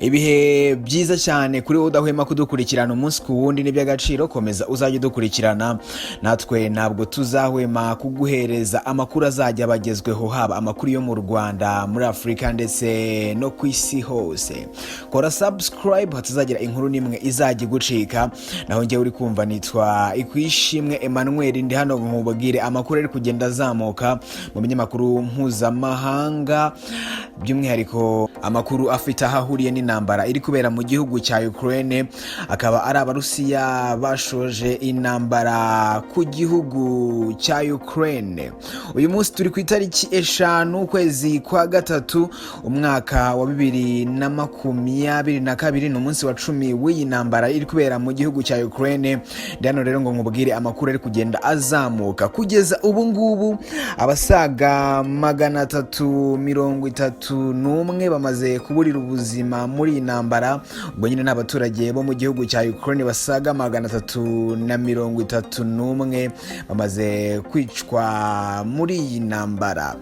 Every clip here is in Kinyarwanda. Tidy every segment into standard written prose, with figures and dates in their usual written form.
Ibihe byiza cyane kuri wowe udahwema kudukurikirana umunsi ku wundi. Ni iby'agaciro, komeza uzajya udukurikirana, natwe ntabwo tuzahwema kuguhereza amakuru azajya abagezweho, haba amakuru yo mu Rwanda, muri Afurika ndetse no ku isi hose. Kora subscribe hatazagira inkuru n'imwe izajya igucika. Naho njyewe uri kumva nitwa Ikwishimwe Emmanuel, ndi hano nkubwire amakuru ari kugenda azamuka mu binyamakuru mpuzamahanga, by'umwihariko amakuru afite aho ahuriye n'intambara iri kubera mu gihugu cya Ukraine, akaba ari Abarusiya bashoje intambara ku gihugu cya Ukraine. Uyu munsi turi ku itariki 5, ukwezi kwa gatatu, umwaka wa 2022. Ni umunsi wa 10 w'iyi ntambara iri kubera mu gihugu cya Ukraine. Ndi hano rero ngo nkubwire amakuru ari kugenda azamuka. Kugeza ubu ngubu abasaga 331 bamaze kuburira ubuzima muri iyi ntambara. Ubwo nyine ni abaturage bo mu gihugu cya Ukraine basaga 331 bamaze kwicwa muri iyi ntambara.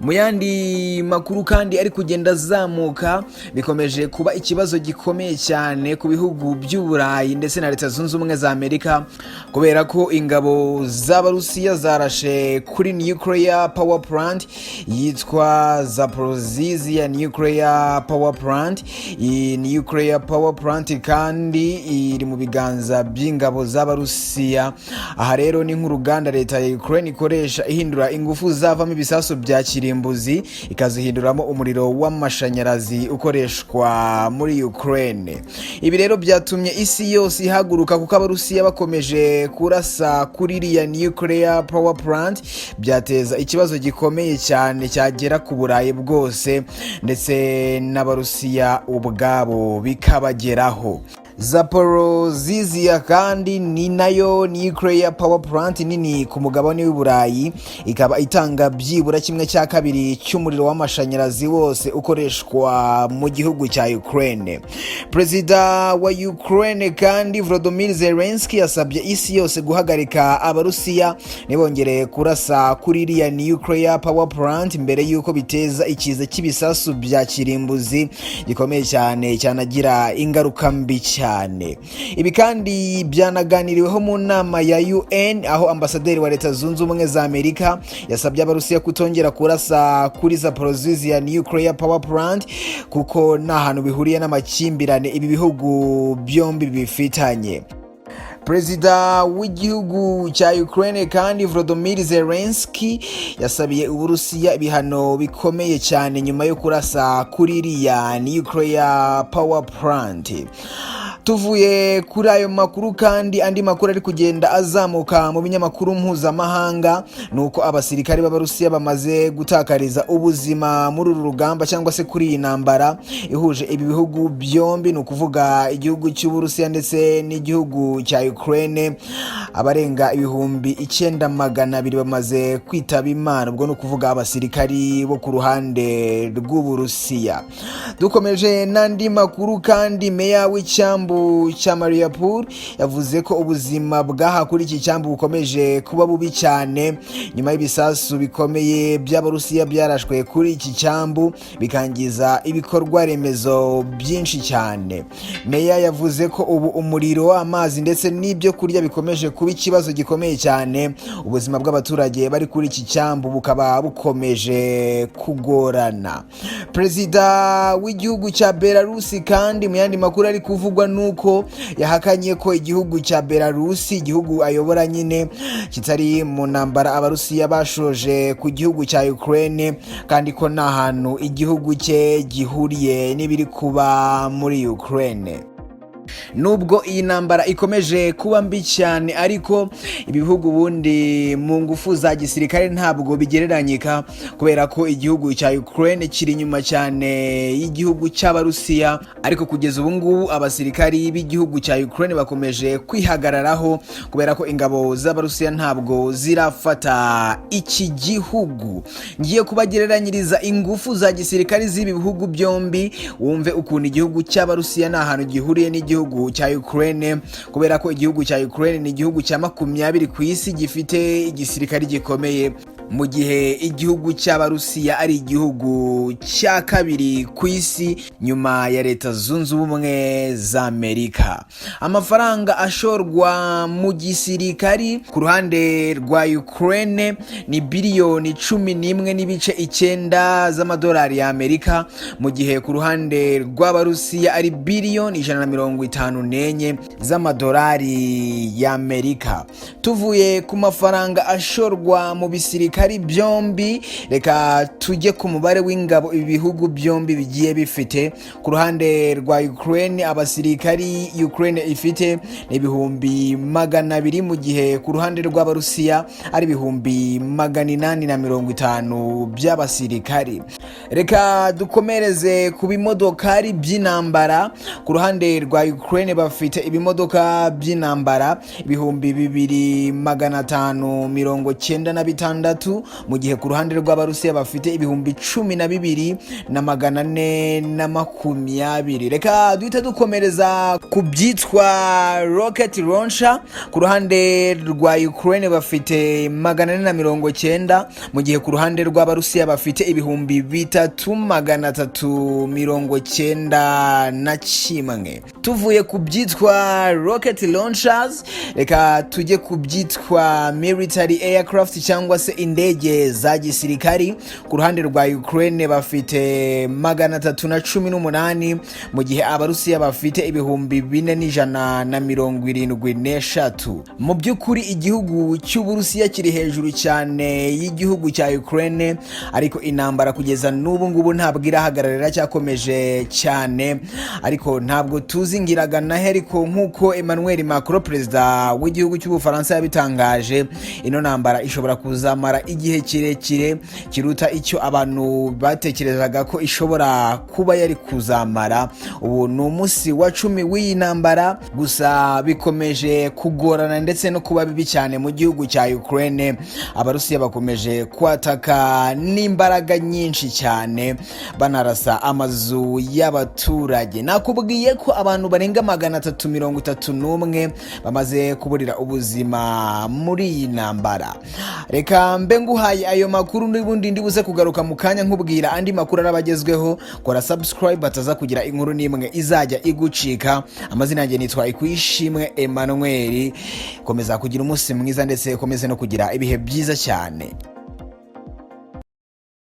Mu yandi makuru kandi ari kugenda azamuka, bikomeje kuba ikibazo gikomeye cyane ku bihugu by'Uburayi ndetse na Leta Zunze Ubumwe za Amerika, kubera ko ingabo z'Abarusiya zarashe kuri nuclear power plant yitwa Zaporozhye Nuclear Power Plant. Iyi nuclear power plant kandi iri mu biganza by'ingabo z'Abarusiya. Aha rero ni nk'uruganda leta ya Ukraine ikoresha ihindura ingufu zavamo ibisasu bya kirimbuzi, ikazihinduramo umuriro w'amashanyarazi ukoreshwa muri Ukraine. Ibi rero byatumye isi yose ihaguruka, kuko Abarusiya bakomeje kurasa kuri iriya nuclear power plant byateza ikibazo gikomeye cyane cyagera ku Burayi bwose, ndetse n'Abarusiya ubwabo bikabageraho. Zaporozhye kandi ni nayo nuclear power plant nini ku mugabane w'i Burayi, ikaba itanga byibura kimwe cya kabiri cy'umuriro w'amashanyarazi wose ukoreshwa mu gihugu cya Ukraine. Perezida wa Ukraine kandi, Volodymyr Zelensky, yasabye isi yose guhagarika Abarusiya ntibongere kurasa kuri iriya nuclear power plant mbere y'uko biteza ikiza cy'ibisasu bya kirimbuzi gikomeye cyane, cyanagira ingaruka mbi cyane. Ibi kandi byanaganiriweho mu nama ya UN, aho ambasaderi wa Leta Zunze Ubumwe za Amerika yasabye Abarusiya kutongera kurasa kuri Zaporozhye Nuclear Power Plant, kuko nta hantu bihuriye n'amakimbirane ibi bihugu byombi bifitanye. Perezida w'igihugu cya Ukraine kandi, Volodymyr Zelensky, yasabiye Uburusiya ibihano bikomeye cyane nyuma yo kurasa kuri iriya nuclear power plant. Tuvuye kuri ayo makuru kandi, andi makuru ari kugenda azamuka mu binyamakuru mpuzamahanga ni uko abasirikare b'Abarusiya bamaze gutakariza ubuzima muri uru rugamba, cyangwa se kuri iyi ntambara ihuje ibi bihugu byombi, ni ukuvuga igihugu cy'Uburusiya ndetse n'igihugu cya Ukraine. Abarenga 9200 bamaze kwitaba Imana, ubwo ni ukuvuga abasirikari bo ku ruhande rw'Uburusiya. Dukomeje n'andi makuru kandi, meya w'icyambu cya Mariupol yavuze ko ubuzima bw'aha kuri iki cyambu bukomeje kuba bubi cyane nyuma y'ibisasu bikomeye by'Abarusiya byarashwe kuri iki cyambu, bikangiza ibikorwa remezo byinshi cyane. Meya yavuze ko ubu umuriro, amazi ndetse n'ibyo kurya bikomeje kuba ikibazo gikomeye cyane, ubuzima bw'abaturage bari kuri iki cyambu bukaba bukomeje kugorana. Perezida w'igihugu cya Belarusi kandi, mu yandi makuru ari kuvugwa, nuko yahakanye ko igihugu cya Belarusi, igihugu ayobora nyine, kitari mu ntambara Abarusiya bashoje ku gihugu cya Ukraine, kandi ko nta hantu igihugu cye gihuriye n'ibiri kuba muri Ukraine. Nubwo iyi ntambara ikomeje kuba mbi cyane, ariko ibihugu ubundi mu ngufu za gisirikare ntabwo bigereranyika, kubera ko igihugu cya Ukraine kiri inyuma cyane y'igihugu cy'Abarusiya. Ariko kugeza ubu ngubu abasirikari b'igihugu cya Ukraine bakomeje kwihagararaho, kubera ko ingabo z'Abarusiya ntabwo zirafata iki gihugu. Ngiye kubagereranyiriza ingufu za gisirikari z'ibi bihugu byombi, wumve ukuntu igihugu cy'Abarusiya nta hantu gihuriye n'igihugu y'igihugu cya Ukraine, kubera ko igihugu cya Ukraine ni igihugu cya 20 ku isi gifite igisirikare gikomeye, mu gihe igihugu cy'Abarusiya ari igihugu cya kabiri ku isi nyuma ya Leta Zunze Ubumwe za Amerika. Amafaranga ashorwa mu gisirikari ku ruhande rwa Ukraine ni biliyoni 11.9 z'amadolari y'Amerika, mu gihe ku ruhande rw'Abarusiya ari biliyoni 154 z'amadolari y'Amerika. Tuvuye ku mafaranga ashorwa mu bisirikari byombi, reka tujye ku mubare w'ingabo ibi bihugu byombi bigiye bifite. Ku ruhande rwa Ukraine, abasirikari Ukraine ifite ni 200,000, mu gihe ku ruhande rw'Abarusiya ari 850,000 by'abasirikari. Reka dukomereze ku bimodokari by'intambara. Ku ruhande rwa Ukraine bafite ibimodoka by'intambara 2596, mu gihe ku ruhande rw'Abarusiya bafite 12,420. Reka duhite dukomereza ku byitwa rocket launcher. Ku ruhande rwa Ukraine bafite 490, mu gihe ku ruhande rw'Abarusiya bafite 3391. Tuvuye ku byitwa rocket launchers, reka tujye ku byitwa military aircraft cyangwa se indege za gisirikari. Ku ruhande rwa Ukraine bafite 318, mu gihe Abarusiya bafite 4173. Mu by'ukuri igihugu cy'Uburusiya kiri hejuru cyane y'igihugu cya Ukraine, ariko intambara kugeza n'ubu ngubu ntabwo irahagarara, iracyakomeje cyane, ariko ntabwo tuzi ngiragana he. Ariko nk'uko Emmanuel Macron, perezida w'igihugu cy'Ubufaransa, yabitangaje, ino ntambara ishobora kuzamara igihe kirekire kiruta icyo abantu batekerezaga ko ishobora kuba yari kuzamara. Ubu ni umunsi wa 10 w'iyi ntambara, gusa bikomeje kugorana ndetse no kuba bibi cyane mu gihugu cya Ukraine. Abarusiya bakomeje kwataka n'imbaraga nyinshi cyane, banarasa amazu y'abaturage. Nakubwiye ko abantu barenga 331 bamaze kuburira ubuzima muri iyi ntambara. Reka mbe nguhaye ayo makuru, n'ubundi ndibuze kugaruka mu kanya nkubwira andi makuru arabagezweho. Kora subscribe ataza kugira inkuru n'imwe izajya igucika. Amazina yanjye nitwa Ikwishimwe Emmanuel. Komeza kugira umunsi mwiza ndetse ukomeze no kugira ibihe byiza cyane.